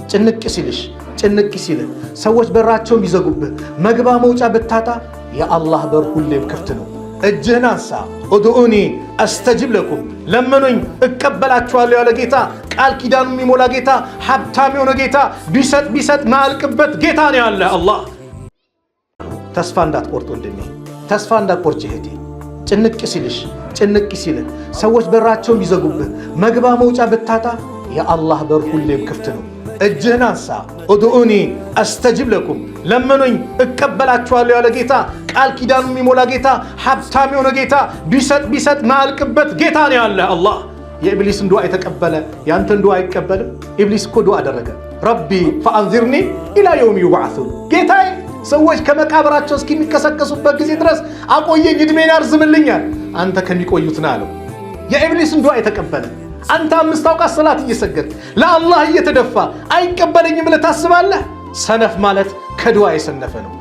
ጭንቅ ሲልሽ፣ ጭንቅ ሲልህ፣ ሰዎች በራቸውን ቢዘጉብህ፣ መግባ መውጫ ብታጣ የአላህ በር ሁሌም ክፍት ነው። እጅህን አንሳ። ادعوني أستجب لكم፣ ለምኑኝ እቀበላችኋለሁ ያለ ጌታ፣ ቃል ኪዳኑ የሚሞላ ጌታ፣ ሀብታም የሆነ ጌታ፣ ቢሰጥ ቢሰጥ ማያልቅበት ጌታ ነው ያለ አላህ። ተስፋ እንዳትቆርጥ ወንድሜ፣ ተስፋ እንዳትቆርጭ እህቴ። ጭንቅ ሲልሽ፣ ጭንቅ ሲልህ፣ ሰዎች በራቸውን ቢዘጉብህ፣ መግባ መውጫ ብታጣ የአላህ በር ሁሌም ክፍት ነው። እጅህን አንሳ። ادعوني أستجب لكم፣ ለምኑኝ እቀበላችኋለሁ ያለ ጌታ፣ ቃል ኪዳኑ የሚሞላ ጌታ፣ ሀብታም የሆነ ጌታ፣ ቢሰጥ ቢሰጥ ማያልቅበት ጌታ ነው ያለ አላህ። የኢብሊስን ዱዓ የተቀበለ ያንተን ዱዓ አይቀበልም? ኢብሊስ እኮ ዱዓ አደረገ። رب فأنظرني إلى يوم يبعثون፣ ጌታዬ ሰዎች ከመቃብራቸው እስኪሚቀሰቀሱበት ጊዜ ድረስ አቆየኝ፣ እድሜን አርዝምልኛል። አንተ ከሚቆዩት ነህ አለው። የኢብሊስን ዱዓ የተቀበለ አንተ አምስት አውቃት ሰላት እየሰገድክ ለአላህ እየተደፋ አይቀበለኝም ብለህ ታስባለህ? ሰነፍ ማለት ከዱዓ የሰነፈ ነው።